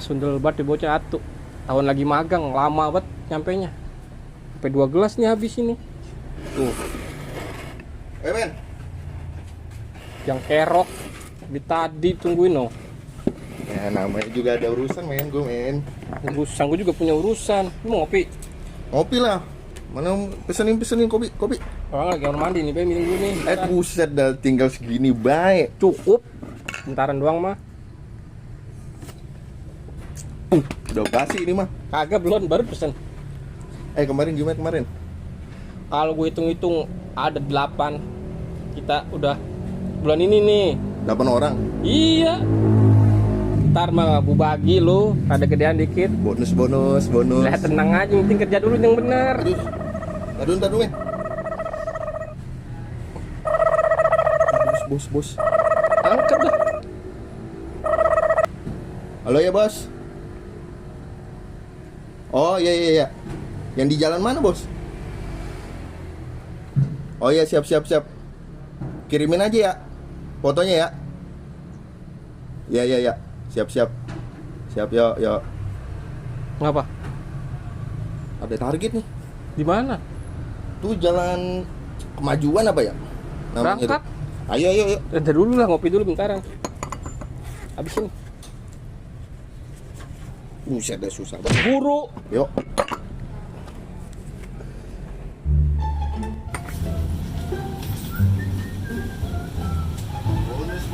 Sundel banget di bocah atuh. Tahun lagi magang, lama banget nyampenya. Sampai 2 gelas nih habis ini. Tuh. Men. Yang kerok di tadi tungguin no. Ya namanya juga ada urusan men, gue men. Urusan gue juga punya urusan. Lu mau ngopi? Ngopi lah. Mana pesenin kopi. Orang lagi kamar mandi nih, Be, minum dulu nih. Buset dah tinggal segini baik. Cukup. Bentaran doang mah. Udah basi ini mah. Kagak belum, baru pesen. Kemarin gimana kemarin? Kalau gue hitung-hitung ada 8. Kita udah bulan ini nih. 8 orang. Iya. Ntar mah gue bagi lu, ada gedean dikit. Bonus. Lah tenang aja, penting kerja dulu yang bener. Aduh, ntar dulu men. Bos. Angkat dah. Halo ya bos. Oh iya. Yang di jalan mana bos? Oh iya siap. Kirimin aja ya fotonya ya. Iya. Siap yuk. Ngapa? Ada target nih. Di mana? Tuh jalan kemajuan apa ya? Berangkat. Tuh. Ayo. Udah dulu lah, ngopi dulu bentaran. Habisin. Buset dah susah banget. Buru. Yuk. Bonus.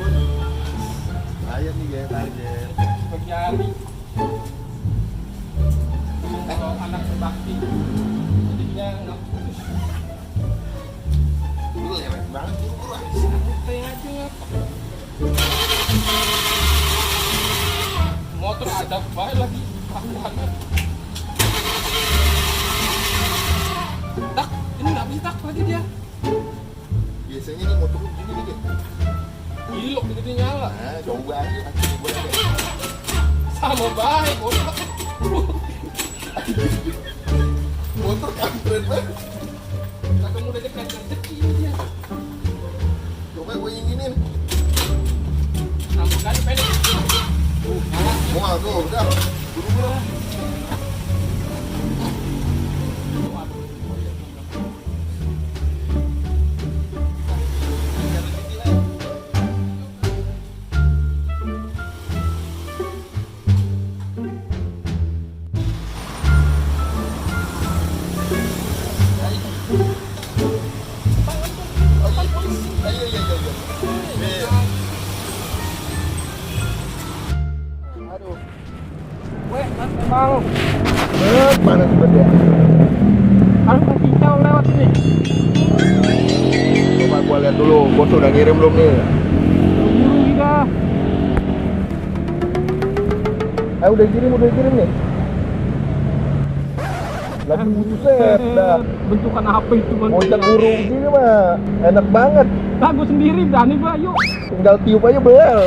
Ayo nih ya target. Berjari. Kalau anak berbakti, jadinya nggak putus. Lu lewat banget lu. Santai aja. Motor ada baik lagi. Banget. Tak, ini nggak bisa tak lagi dia. Biasanya nih motor lu gini nih. Ilok begitu nyala. Nah, coba aja. Sama baik, motor. Motor kampret banget. Kagak mudah dekat rezeki dia. Coba gue inginin. Sambung kan pendek. Mual tuh, udah. Buru-buru. Bang, Mana sih dia? harus kasih hijau lewat ini. Coba gua lihat dulu, bos udah ngirim belum nih? Buru kita. Udah kirim nih. Lagi buset dah. Bentukan apa itu bang? Ngocak burung gini mah enak banget. Nah, gue sendiri berani gua, yuk. Tinggal tiup aja bel.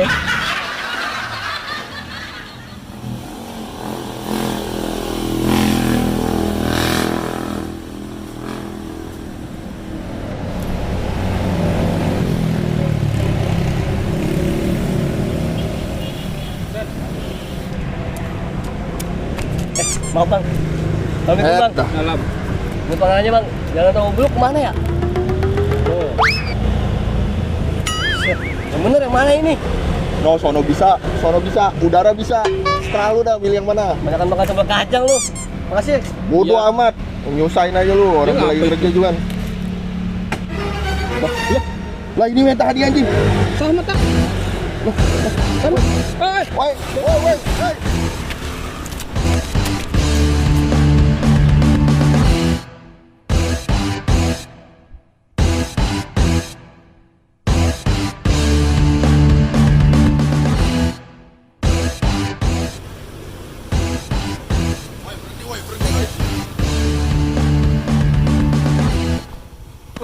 Mau bang, Assalamualaikum bang. Dalam. Ini pangannya bang, jalan tol Buluk kemana ya? Oh. Yang bener yang mana ini? No, sono bisa, udara bisa. Setelah lu dah milih yang mana? Banyakan makan sambal kacang lu. Makasih. Bodoh Iya. amat. Nyusahin aja lu, orang Dia lagi ngapain kerja tuh? juga. Lah ini minta hadiah anjing. Sama tak? Sama. Woi.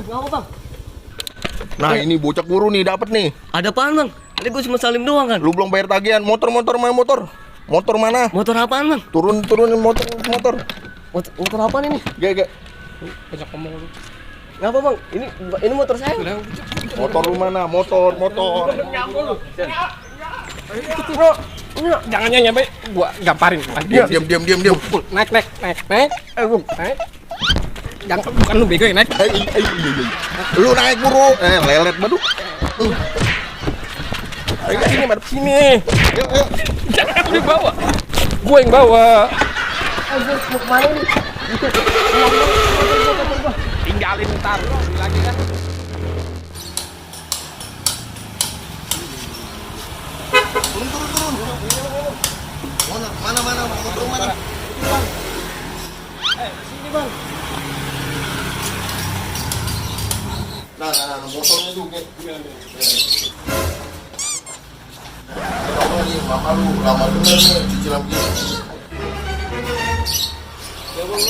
Ngapa bang? Nah, ini bocah guru nih dapat nih. Ada apaan bang? Tadi gue cuma salim doang kan. Lu belum bayar tagihan. Motor mana motor? Motor mana? Motor apaan bang? Turunin motor. Motor apaan ini? Gak. Banyak ngomong lu. Ngapa bang? Ini motor saya. Motor lu mana? Motor. Nyambung lu. Bro. Jangan nyampe gua gamparin. Diam. Naik. Naik. Jangan, bukan lu bego ya, naik. Iya. Lu naik buru. Lelet badu. Ayo sini, madep sini. Yuk. Jangan dibawa. Gua yang bawa. Gue mau kemana nih? Tinggalin ntar lagi kan. Turun. Mana? Motor mana? Sini bang. Nah, motornya juga. Mama lu lama bener nih cicilan begini. Ya bang.